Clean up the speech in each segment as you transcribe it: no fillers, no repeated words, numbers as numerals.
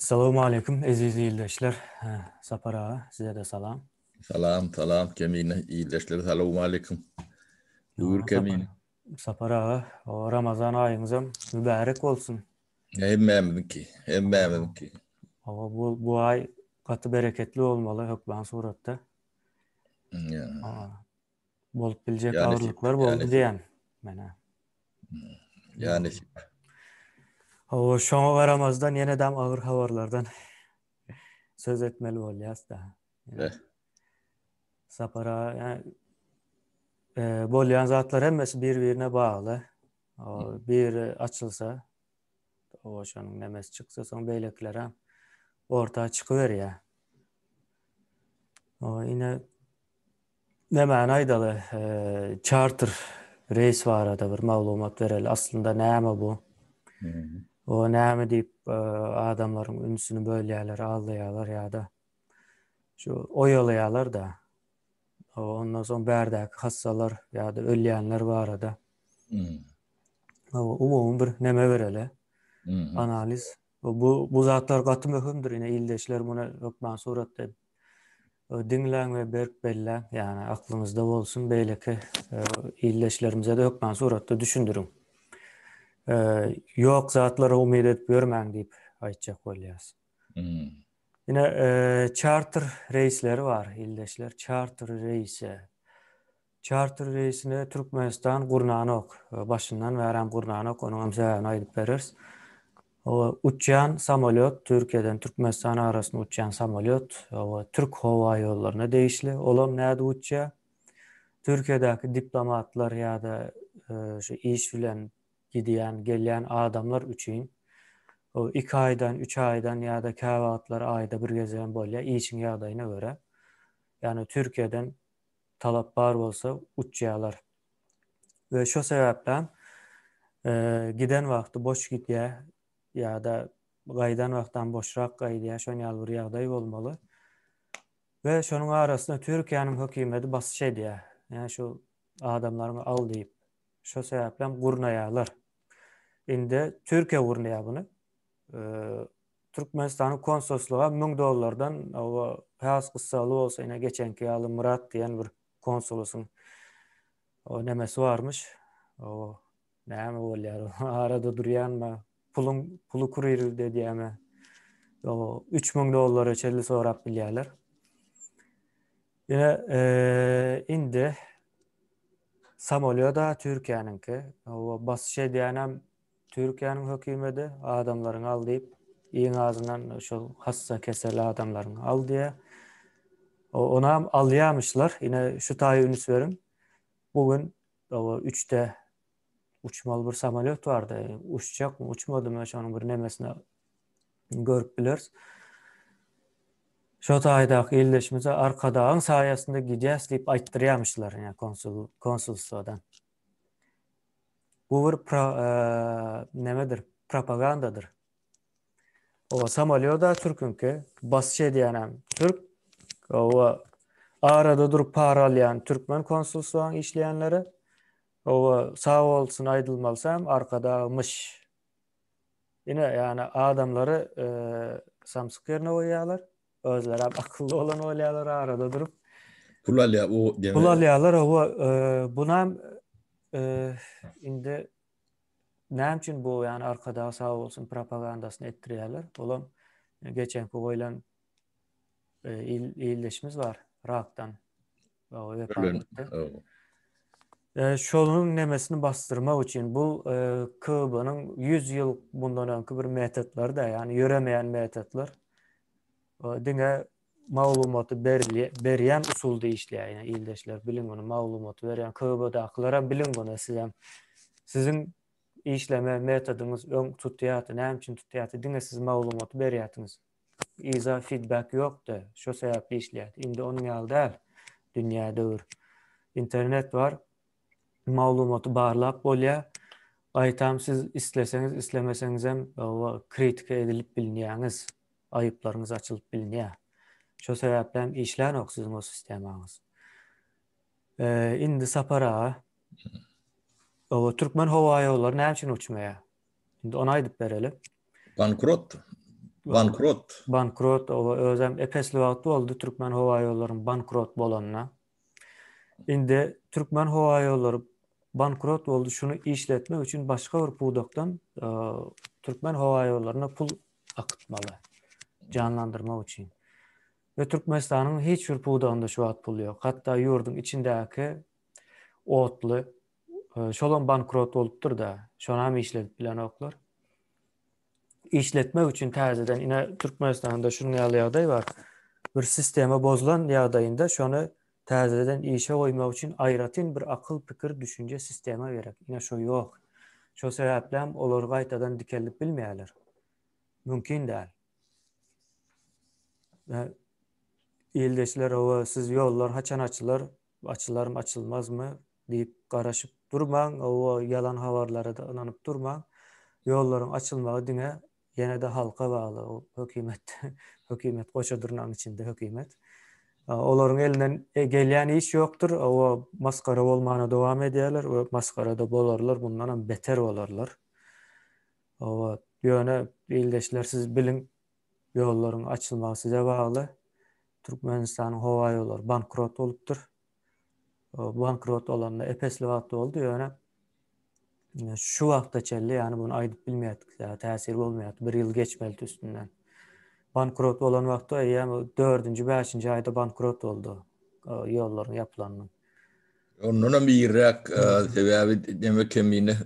Salowmaleýkim eziz ildeşler. Sapar aga size-de salam. Salam salam Kemine ildeşler salowmaleýkim. Buyur Kemine. Sapar aga Ramazan aýyňyzam mübärek bolsun. Hemmämiziňki, hemmämiziňki. Hawa bu bu aý gaty bereketli bolmaly hökman suratda. Bolup biljek agyrlyklar boldy diýen. Menä. Ýa nesip. Hawa, şoňa garamazdan ýene-de agyr habarlardan söz etmeli bolýas-da. Eh. Sapar aga, e, bolýan zatlar hemmesi bir-birine bagly. Biri açylsa, o şonuň nemesi çyksa, soň beýlekilerem orta çykyberýär. O ine Nämäni aýdaly, çarter reýs barada bir maglumat bereli. Aslynda näme bu? O näme diýip adamlaryň ünsüni bölýärler, aldaýarlar ýa-da şu oýalaýarlar-da. Ondan soň bärdäki hassalar ýa-da ölýänler barada. Umumy bir neme bereli. Analiz. Bu bu zatlar gaty möhümdir. Ine ildeşler muny hökman suratda Diňläň we berk belläň, ýagny aklyňyzda bolsun, beýleki ildeşlerimize-de hökman suratda düşündiriň. Ýok zatlara umyt edip ýörmäň diýip aýtjak bolýas. Ine, çarter reýsleri bar, ildeşler, çarter reýsi. Çarter reýsini Türkmenistan gurnanok. Başyndan bärem gurnanok, onuň hem sebäbini aýdyp bereris. Uçýan samolýot Türkiýeden Türkmenistan arasynda uçýan samolýot Türk howa ýollaryna degişli. Olam nädip uçýar? Türkiýedäki diplomatlar ýa-da şu iş bilen gidýän, gelýän adamlar üçin iki aýdan, üç aýdan ýa-da käwagtlar aýda bir gezegem bolýar, işiň ýagdaýyna görä. Ýagny Türkiýeden talap bar bolsa uçýarlar. We şo sebäpden giden wagty boş gidýär ýa-da gaýdan wagtam boşrak gaýdýar, şon ýaly bir ýagdaý bolmaly. We şonuň arasynda Türkiýäniň hökümeti basyş edýär. Ýa şu adamlaryňy al diýip. Şo sebäpden gurnaýarlar. Indi Türkiýe gurnaýar muny. Türkmenistanyň konsolslyga 1000 dollardan o has gyssagly bolsa ine geçenki ýaly Myrat diýen bir konsulusyň o nemesi barmyş. O näme bolýar? Arada durýanmy? Puluň puly kurir edýärmi? O 3000 dollara çenli sorap bilýärler. Ine e, indi samolýoda Türkiýäniňki. O basyş edýänem Türkiýäniň hökümedi adamlaryňy al diýip, iň azyndan şol hassa kesel adamlaryňy al diýýär. Onam alýamyşlar. Ine şu taýy üns beriň. Bu gün o 3-de uçmaly bir samolýot bardy. Uçjakmy, uçmadymy, şonuň bir nemesini görüp bileris. Şo taýdaky ildeşimize Arkadagyň saýasynda gidýäs diýip aýtdyrýamyşlar, ýa konsul konsulstwadan. Bu bir pro, e, nemedir? Propagandadyr. O samolýoda türküňki, basyş edýänem türk. O arada durup para alýan türkmen konsulstwaň işleýänleri. O sag bolsun aýdylmalysam arkadagymyş. Ine, ýani adamlary e, samsyk ýerine goýýarlar. Özleri hem akylly bolan bolýarlar arada durup. Pul alýar o deme. Pul alýarlar o e, bunam e, indi näme üçin bu ýani arkadag sag bolsun propagandasyny etdirýärler. Olam geçenki goýlan e, il, ildeşimiz bar Rakdan. O wepat etdi. E, şonuň nemesini basdyrmak üçin bu e, KB-nyň 100 ýyl bundan öňki bir metodlary da, ýagny ýöremeýän metodlar. Diňe maglumaty berýän usulda işleýär. Ýagny ildeşler biliň muny, maglumaty berýän KB-dakylara biliň muny sizem. Siziň işleme metodyňyz öň tutýardy. Näme üçin tutýardy? Diňe siz maglumaty berýärdiňiz. Yza feedback ýokdy. Şo sebäpli işleýärdi. Indi onuň ýaly däl. Dünýä döwür. Internet bar. Maglumaty barlap bolýar. Gaýtam siz isleseňiz, islemeseňizem kritika edilip bilinýäňiz. Aýyplaryňyz açylyp bilinýär. Şo sebäpli hem işlänok siziň o sistemaňyz. Indi Sapar aga, Türkmen howa ýollary näme üçin uçmaýar? Indi ony aýdyp bereli. Bankrot. Bankrot. Bankrot, oba özem epesli wagt boldy Türkmen howa ýollaryň bankrot bolanyna. Indi Türkmen howa ýollary bankrot boldy, şuny işletmek üçin başga bir pudakdan Türkmen howa ýollaryna pul akytmaly, janlandyrmak üçin. We Türkmenistanyň hiç bir pudagynda şu wagt pul ýok. Hatda ýurduň içindäki otly şolam bankrot bolupdyr-da, şonam işledip bilenoklar. Işletmek üçin täzeden ine Türkmenistanda şunuň ýaly ýagdaý bar. Bir sistema bozulan ýagdaýynda şony täzeden işe goýmak üçin aýratyn bir akyl, pikir, düşünje, sistema gerek. Ine şo ýok. Şo sebäplem olary gaýtadan dikeldip bilmeýärler. Mümkin däl. Ildeşler owa siz ýollar haçan açylar, açylarmy açylmazmy diýip garaşyp durmaň, owa ýalan habarlara-da ynanyp durmaň. Ýollaryň açylmagy diňe ýene-de halka bagly, o hökümet hökümet goşa dyrnagyň içinde hökümet. Olaryň elinden gelýän iş ýokdur, owa masgara bolmana dowam edýärler we masgara-da bolarlar, mundanam beter bolarlar. Owa, ýöne ildeşler siz biliň ýollaryň açylmagy size bagly. Türkmenistanyň howa ýollary bankrot bolupdyr. Bankrot bolanda epesli wagt boldy, ýöne şu wagta çenli ýani bunu aýdyp bilmeýärdik, täsir bolmaýardy. Bir ýyl geçmelidi üstünden. Bankrot bolan wagtda eýýäm dördünji, bäşinji aýda bankrot boldy ýollaryň ýapylanynyň. Ondanam irräk, sebäbi neme kemine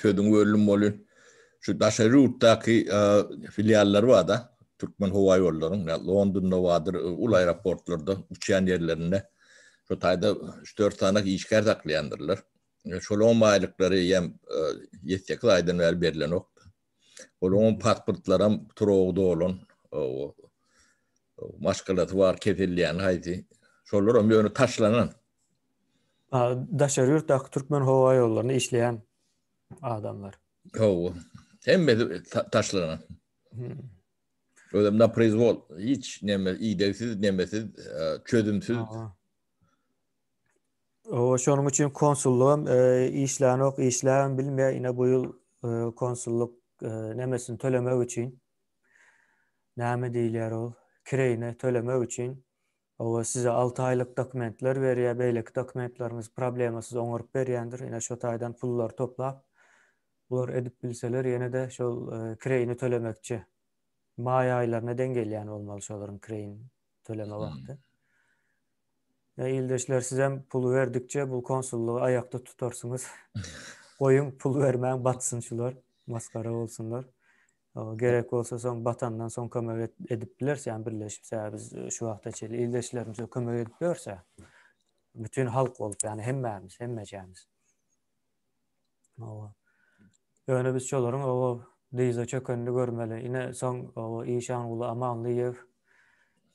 sözüňi böldüm welin, şu daşary ýurtdaky filiallary bar-da, Türkmen howa ýollaryň, Londonda bardyr, uly aeroportlarda, uçýan ýerlerinde şo taýda üç-dört sany işgär saklaýandyrlar. Şolaryň maýlyklary eýýäm ýedi-sekiz aýdan bäri berlenok. Olaryň pasportlaram turagy dolan, maşgalasy bar, keselleýän haýsy. Şolaram ýöne taşlanan. Daşary ýurtdaky Türkmen howa ýollarynda işleýän adamlar. Hawa. Hemmesi taşlanan. Özem na proizwol, hiç neme idegsiz, nemesiz, çözümsiz. Hawa, şonuň üçin konsullygam işlänok, işläbem bilmeýär. Ine bu ýyl konsullyk nemesini tölemek üçin näme diýilýär ol? Kireýine tölemek üçin Hawa, size 6 aýlyk dokumentler berýär, beýleki dokumentleriňizi problemasyz oňaryp berýändir. Ine şo taýdan pullary toplap, bular edip bilseler ýene-de şol kireýini tölemekçi. Maý aýlaryna deň gelýän bolmaly şolaryň kireýini töleme wagty. Ýa ildeşler sizem pul berdikçe bu konsullygy aýakda tutarsyňyz. Goýuň pul bermäň batsyn şular, masgara bolsunlar. Gerek bolsa soň batandan soň kömek edip bileris, ýani birleşip sebäbi biz şu wagta çenli ildeşlerimize kömek edip ýörse, bütün halk bolup, ýani hemmämiz, hemmejämiz. Hawa. Ýöne biz şolaryň oba dyza çökenini görmeli. Ine soň oba Işanguly Amanlyýew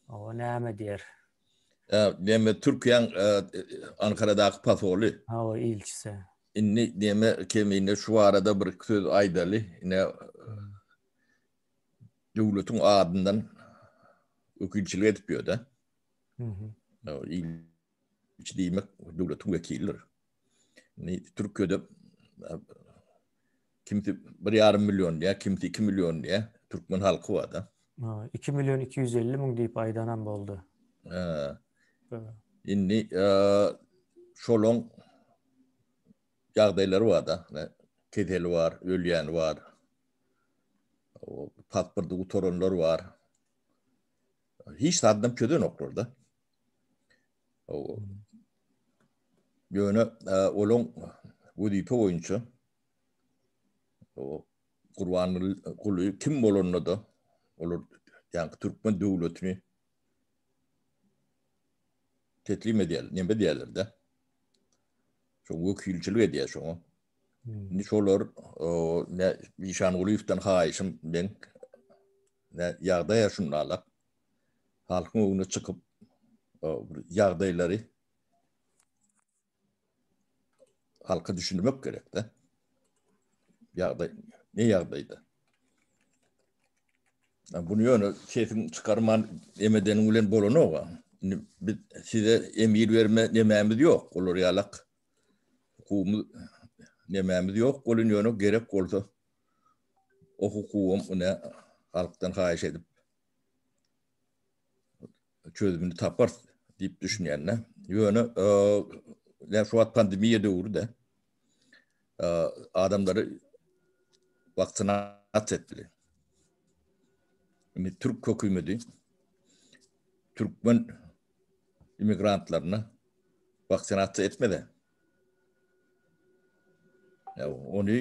oba näme diýer? Näme Türkiýäň Ankaradaky posoly. Hawa, ilçisi. Indi näme kemine şu barada bir söz aýdaly. Ine döwletiň adyndan wekilçilik edip ýör-de. Ilçi diýmek döwletiň wekilidir. Indi Türkiýede kimsi 1,5 million diýýär, kimsi 2 million diýýär. Türkmen halky bar-da. 2 million 250 müň diýip aýdanam boldy. Indi şolaň ýagdaýlary bar-da. Keseli bar, ölýäni bar. Pasporty gutaranlar bar. Hiç zadam çözenoklar-da. Ýöne olaň wezipe boýunça Gurbanguly kim bolanda-da olar ýaňky türkmen döwletini teslim edýärler, neme edýärler-de. Şo wekilçilik edýär şoňa. Indi şolar ne Işangulyýewden haýyşym men ne ýagdaýa şundalak. Halkyň öňüne çykyp ýagdaýlary halka düşündirmek gerek-de. Ýagdaý ne ýagdaýda? Bunu ýöne sesiň çykarman emedeniň bilen bolanok. Indi biz size emir berme nemämiz ýok. Olar ýalak hukugymyz nemämiz ýok. Bolun ýöne gerek bolsa o hukugym ine halkdan haýyş edip. çözümini taparys diýip düşünýän-de. Ýöne ýa şu wagt pandemiýa döwri-de adamlary waksinasiýa etmeli. Indi türk hökümeti türkmen immigrantlaryny waksinasiýa etmedi. Ya ony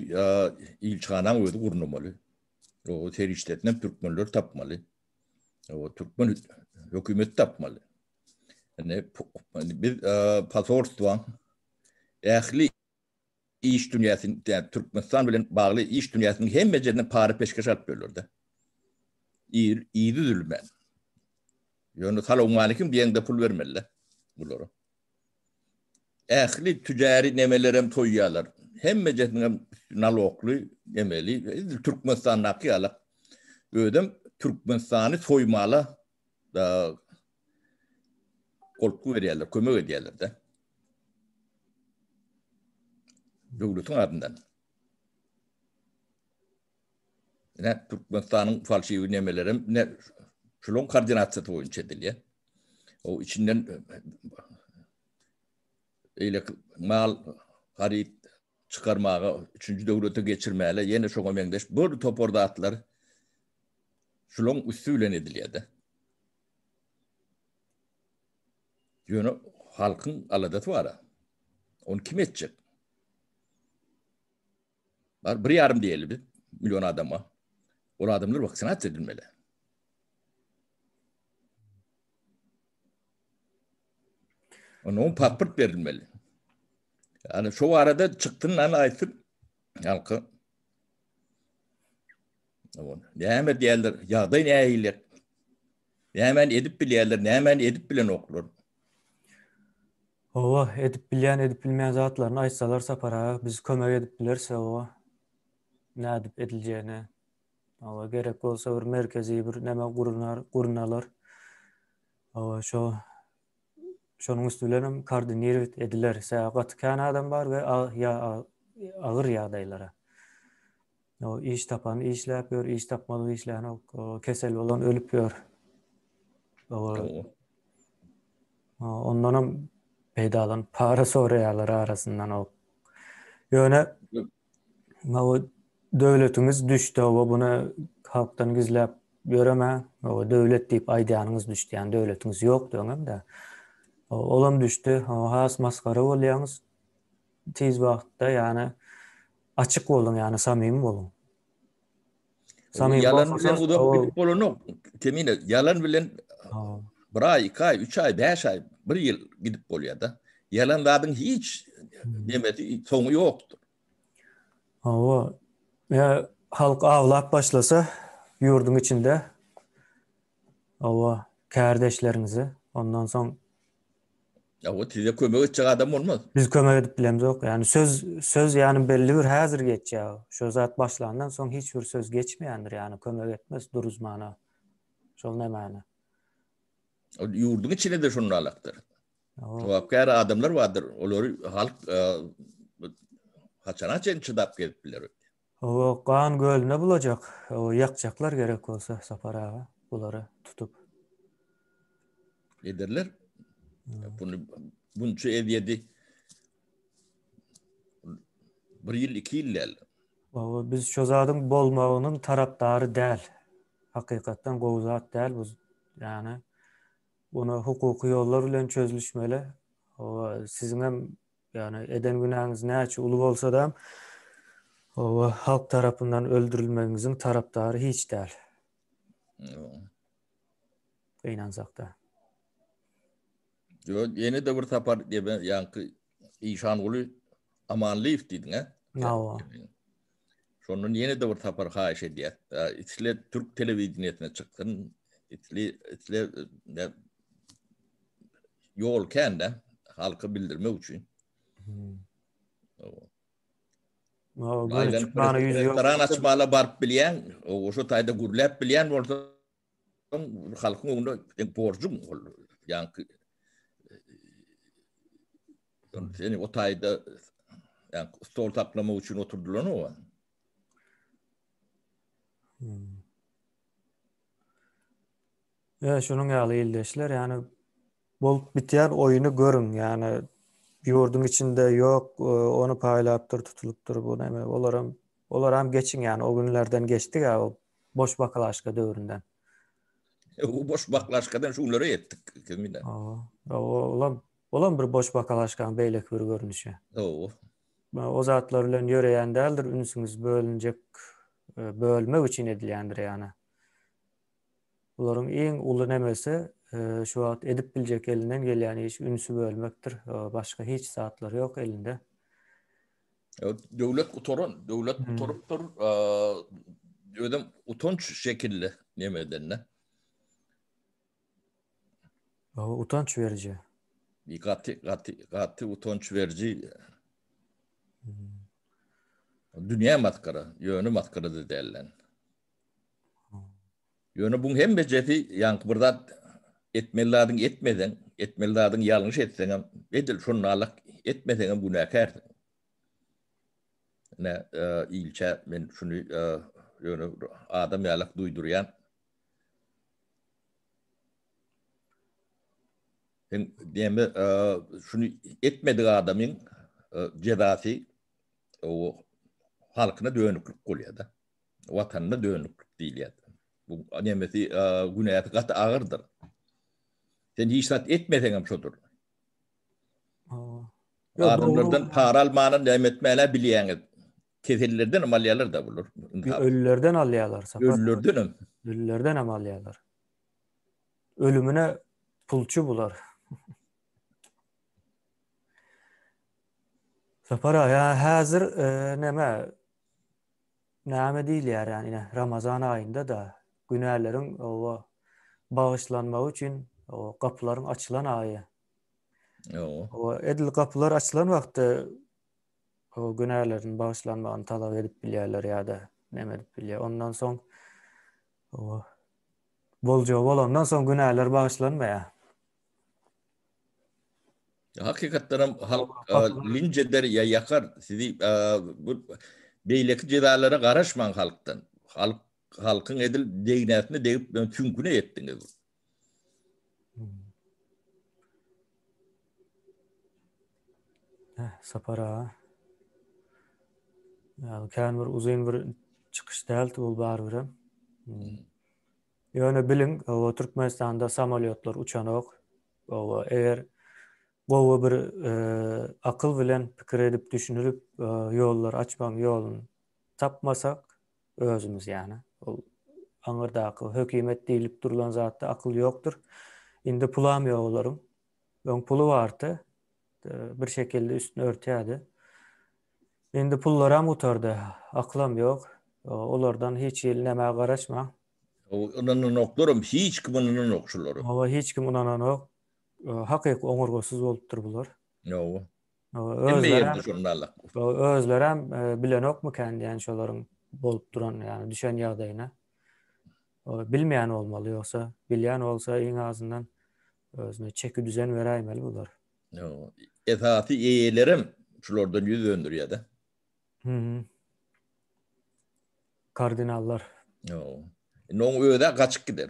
ilçihanaň özi gurnamaly. O serişdesini türkmenler tapmaly. O türkmen hökümeti tapmaly. Indi biz pasorstwaň ähli iş dünýäsini, ýa Türkmenistan bilen bagly iş dünýäsiniň hemme ýerinden para-peşgeş alyp ýörler-de. Ir, yzy üzülmän. Ýöne salowmalikim diýeňde pul bermeli-de bulara. Ähli tüjäri nemelerem toýýarlar. Hemmejesiniňem nalogly nemeli, edil Türkmenistandaky ýaly. Özem Türkmenistany soýmala da goltgy berýärler, kömek edýärler-de. Döwletiň adyndan. Ine Türkmenistanyň falşiwi nemelerem ine şularyň koordinasiýasy boýunça edilýär. O içinden eýle mal haryt çykarmaga üçünji döwlete geçirmäle ýene şoňa meňzeş bir topar zatlar şularyň üsti bilen edilýär-de. Ýöne halkyň aladasy bar-a. Ony kim etjek? Bar bir ýarym diýeli biz million adama. Ol adamlar waksinasiýa edilmeli. Onuň pasport berilmeli. Yani şu arada çyksyn lan aýtsyn halka. Näme diýerler? Ýagdaý nähili? Nämäni edip bilýärler, nämäni edip bilenoklar? Hawa, edip bilýän, edip bilmeýän zatlaryny aýtsalar Sapar aga, biz kömek edip bileris hawa. Nädip ediljegine. Hawa, gerek bolsa bir merkezi bir näme gurnar, gurnalar. Hawa, şo şonuň üsti bilen hem koordinirowat ediler. Sebäbi gaty kän adam bar we ýa agyr ýagdaýlara. O iş tapan işläp ýör, iş tapmadyk işlänok. Kesel bolan ölüp ýör. Ondanam peýdalanyp para soraýarlar arasyndan o. Ýöne o döwletiňiz düşdi, o buny halkdan gizläp ýöremäň. O döwlet diýip aýdýanyňyz düşdi, ýani döwletiňiz ýokdy öňem-de. Olam düşdi. Has masgara bolýaňyz. Tiz wagtda ýani Açyk boluň ýagny samimi boluň. Samimi ýalan bilen uzak gidip bolanok. Kemine ýalan bilen bir aý, iki aý, üç aý, bäş aý, bir ýyl gidip bolýar-da. Ýalan zadyň hiç nemesi soňy ýokdur. Hawa. Ýa halk awlap başlasa ýurduň içinde hawa kärdeşleriňizi ondan soň Ýa size kömek etjek adam bolmaz. Biz kömek edip bilemzok. Ýani söz söz ýani belli bir häzir geçýär. Şo zat başlandan soň hiç bir söz geçmeýändir. Ýani kömek etmez duruzmana. Şol nämäni. Ol ýurduň içinde de şonda alakdyr. Jogapkär adamlar bardyr. Olary halk e, haçana çenli çydap gezip biler. Hawa, gan gölüne bulajak. Hawa, ýakjaklar gerek bolsa Sapar aga bulary tutup. Ederler. Bunu bunça ezýedi. Bir ýyl, iki ýyl däl. Hawa, biz şo zadyň bolmagynyň tarapdary däl. Hakykatdan gowy zat däl bu. Ýagny bunu hukuky ýollar bilen çözülişmeli. Hawa, siziňem Ýagny eden günäňiz näçe uly bolsadam, hawa, halk tarapyndan öldürilmegiňiziň tarapdary hiç däl. Gynansakda. Ýok, ýene-de bir sapar diýme, ýaňky Işanguly Amanlyýew diýdiň, hä? Hawa. Şondan ýene-de bir sapar haýyş edýär. Isle türk telewideniýesine çyksyn, isle isle ýol kän-de halka bildirmek üçin. Restoran açmala baryp bilýän, o şo taýda gürläp bilýän bolsa halkyň öňünde seň borjuň ol ýaňky seni o taýda ýaňky stol saklamak üçin oturdylan o. Hmm. Ýa şunuň ýaly ildeşler, ýani bolup bitýän oýuny görüň, ýani ýurduň içinde ýok, ony paýlapdyr, tutulypdyr bu näme, olaram olaram geçiň ýani o günlerden geçdik ýa o boş baklaşka döwründen. E, o boş baklaşkadan şu günlere ýetdik Kemine. Hawa, olam olam bir boş bakalaşkanyň beýleki bir görnüşi. Hawa. O zatlar bilen ýöreýän däldir, ünsüňiz bölünjek, bölmek üçin edilýändir ýani. Bularyň iň uly nemesi şu wagt edip biljek elinden gelýän iş ünsi bölmekdir. Başga hiç zatlary ýok elinde. Döwlet gutaran, döwlet gutarypdyr. Özem utanç şekilli neme edende. Utanç beriji. Gaty, gaty, gaty utanç beriji. Dünýä maskara, ýöne maskara-da däl. Ýöne buň hemmejesi ýaňky bir zat etmeli zadyňy etmeseň, etmeli zadyňy ýalňyş etseňem, edil şonalak etmeseňem günäkärsiň. Ine, ilçä men şuny ýöne bir adam ýalak duýdurýan. Sen näme şuny etmedik adamyň jezasy o halkyna dönüklik bolýar-da. Watanyna dönüklik diýilýär. Bu nemesi günäsi gaty agyrdyr. Sen hiç zat etmeseňem şodur. Adamlardan para almany näme etmäni bilýäňiz. Kesellerden hem alýarlar da bular. Ölülerden alýarlar. Ölülerden hem. Ölülerden hem alýarlar. Ölümine pulçy bular. Sapar aga, häzir näme Näme diýilýär ýani ine Ramazan aýynda-da günäleriň oba bagyşlanmagy üçin o gapylaryň açylan aýy. Oba edil gapylar açylan wagtda o günäleriň bagyşlanmagyny talap edip bilýärler ýa-da näme edip bilýär. Ondan soň oba boljagy bolandan soň günäler bagyşlanmaýar. Hakykatdan hem halk linç eder ýa ýakar sizi bu beýleki jezalara garaşmaň halkdan. Halk halkyň edil degnäsine degip süňküne ýetdiňiz. Eh, Sapar aga. Ýa kän bir uzyn bir çykyş däldi bu barybirem. Hmm. Ýöne biliň, Türkmenistanda samolýotlar uçanok. Oba, eger gowy bir akyl bilen pikir edip düşünilip ýollar açmagyň ýoluny tapmasak özümiz ýany ol aňyrdaky hökümet diýlip durulan zatda akyl ýokdur. Indi pulam ýok olaryň. Öň puly bardy. Bir şekilde üstüni örtýärdi. Indi pullaram gutardy. Akylam ýok. Olardan hiç hili nämä garaşmaň. Ynananoklaram hiç kim ynananok şulara. Hawa hiç kim ynananok. Hakyky oňurgasyz bolupdyr bular. Hawa. Hemme ýerde şonda Özlerem bilenokmykan diýen şolaryň bolup duran ýagny düşen ýagdaýyna. Bilmeýän bolmaly ýogsa bilýän bolsa iň azyndan özüne çeki düzen beräýmeli bular. Hawa. Esasy eýelerem şulardan ýüz döndürýär-de. Hı. Kardinallar. Ýok. Indi oň özi gaçyp gider.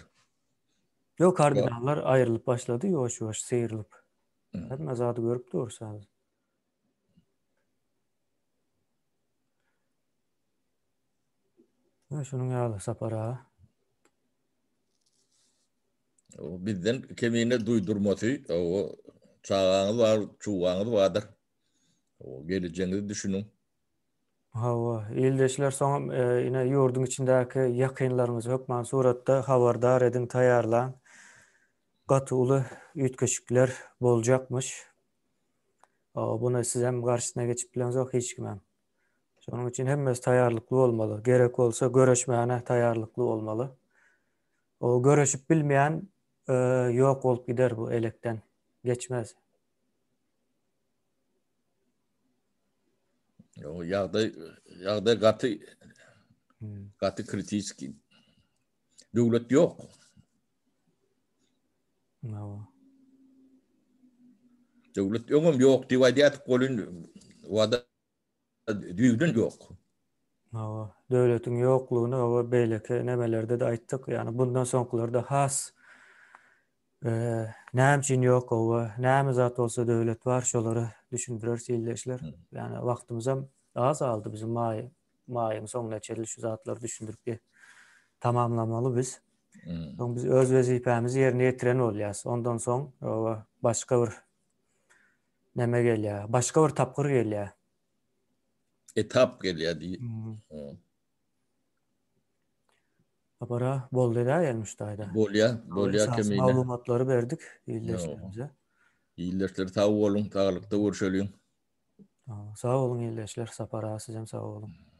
Ýok, kardinallar aýrylyp başlady ýuwaş-ýuwaş syrylyp. Hemme zady görüp durus häzir. Ha, şunuň ýaly Sapar aga. O bizden kemine duýdurmasy, o çagaňyz bar, çugaňyz bardyr. O gelejegiňizi düşüniň. Hawa, ildeşler soňam ine ýurduň içindäki ýakynlaryňyzy hökman suratda habardar ediň, taýýarlaň. Gaty uly üýtgeşikler boljakmyş. Buna sizem garşysyna geçip bileňzok hiç kimem. Şonuň üçin hemmesi taýýarlykly bolmaly. Gerek bolsa göreşmäne taýýarlykly bolmaly. O göreşip bilmeýän ýok bolup gider bu elekden. Geçmez. Ýok, ýagdaý ýagdaý gaty hmm. gaty kritiski. Döwlet ýok. Hawa. Döwlet öňem ýok diýip aýdýardyk welin wada düýbden ýok. Hawa, döwletiň ýoklugyny hawa beýleki nemelerde-de aýtdyk. Ýagny bundan soňkularda has. Näme üçin ýok oba, näme zat bolsa döwlet bar, şolary düşündireris ildeşler. Ýani wagtymyzam az galdy biziň maý, maýyň soňuna çenli şu zatlary düşündirip tamamlamaly biz. Soň biz öz wezipämizi ýerine ýetiren bolýas. Ondan soň oba başga bir neme gelýär, başga bir tapgyr gelýär. Etap gelýär diý. Habara boldy da gelmiş daýda. Bolýa, bolýa kemine. Maglumatlary berdik ildeşlerimize. Ildeşler sag boluň, saglykda görşeliň. Sag boluň ildeşler, Sapar aga sizem sag boluň.